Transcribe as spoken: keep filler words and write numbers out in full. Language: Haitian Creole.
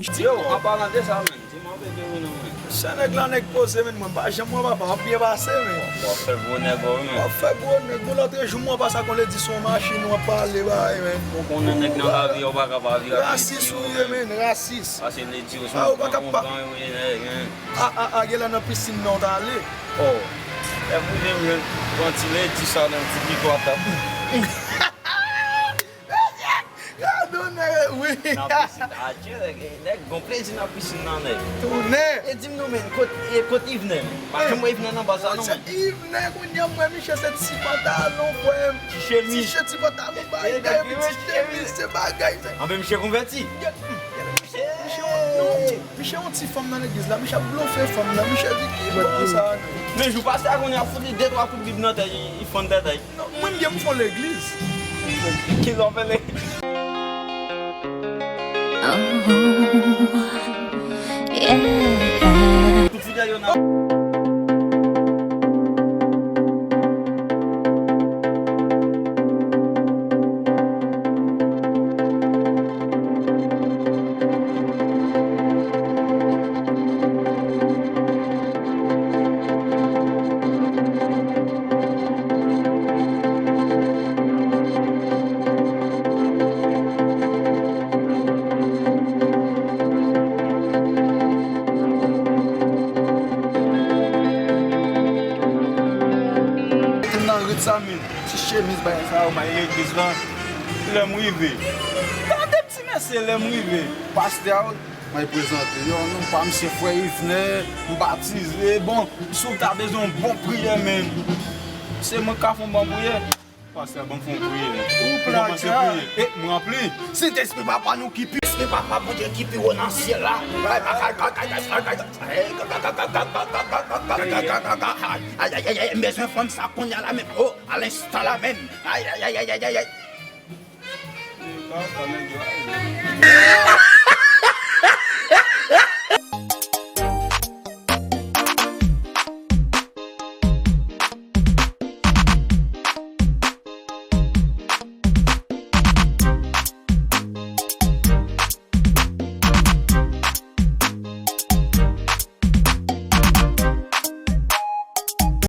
Yo, an palan de sa menm, di m anpe de ou non menm. Sa nèg la nèg poze menm, mwen pa janm wè papa, w ap byen pase menm. W ap fè gwo nèg ou menm. W ap fè gwo nèg, bon lòt jou mwen pase ak yon ledi sou yon machin, w ap pale bagay menm. Ou konnen nèg nan lavi a, ou pa ka pa viv ak ledi. Rasis ou ye menm, rasis. Pase ledi ou sou yon gran ou ye nèg menm. A, a, a, gen la nan pisin nan w t ale. Oh, lè m rive m jwenn pran ti ledi sa nan ti pito atap. Gadon nèg wi. Nan pisin, adye, nèg, nèg gon plezi nan pisin nan nèg. Tounen. E di m non men, kot, e kot Yvenè? Pa janm wè Yvenè nan baz la non men. Yvenè kounye a m wè Michel se ti pantalon frè m. Ti chemiz. Ti chemiz, ti pantalon bagay, ti chemiz se bagay. Anben Michel konvèti. Michel, non, Michel yon ti fanm nan legliz la, Michel ap blofe fanm nan, Michel di ki bon sa. Men jou pastè a konnen ap fout li de twa kout bib nan tèt, li fann tèt. Non, mwen m gen m fon legliz. Ki zon fè legliz? Tout fidèl yo nan Nan rit sa menm, ti chemiz bagay sa yo bay legliz la. Lè m rive, gade ti mesye, lè m rive, pastè a, mwen prezante yo, non pa m se frè Yvenè, m batize, bon, si w ta bezwen yon bon priyè menm, se mwen k ka fè yon bon priyè. Pastè ban m fè yon priyè. Ou kòmanse priye. E m ranpli. Sentespri Papa nou ki pi, Espri Papa Bondye ki pi wo nan syèl la. Ay, ay, ay, ay, m bezwen fanm sa kounye a la menm. Oh, a lenstan la menm. Ay, ay, ay, ay, ay, ay.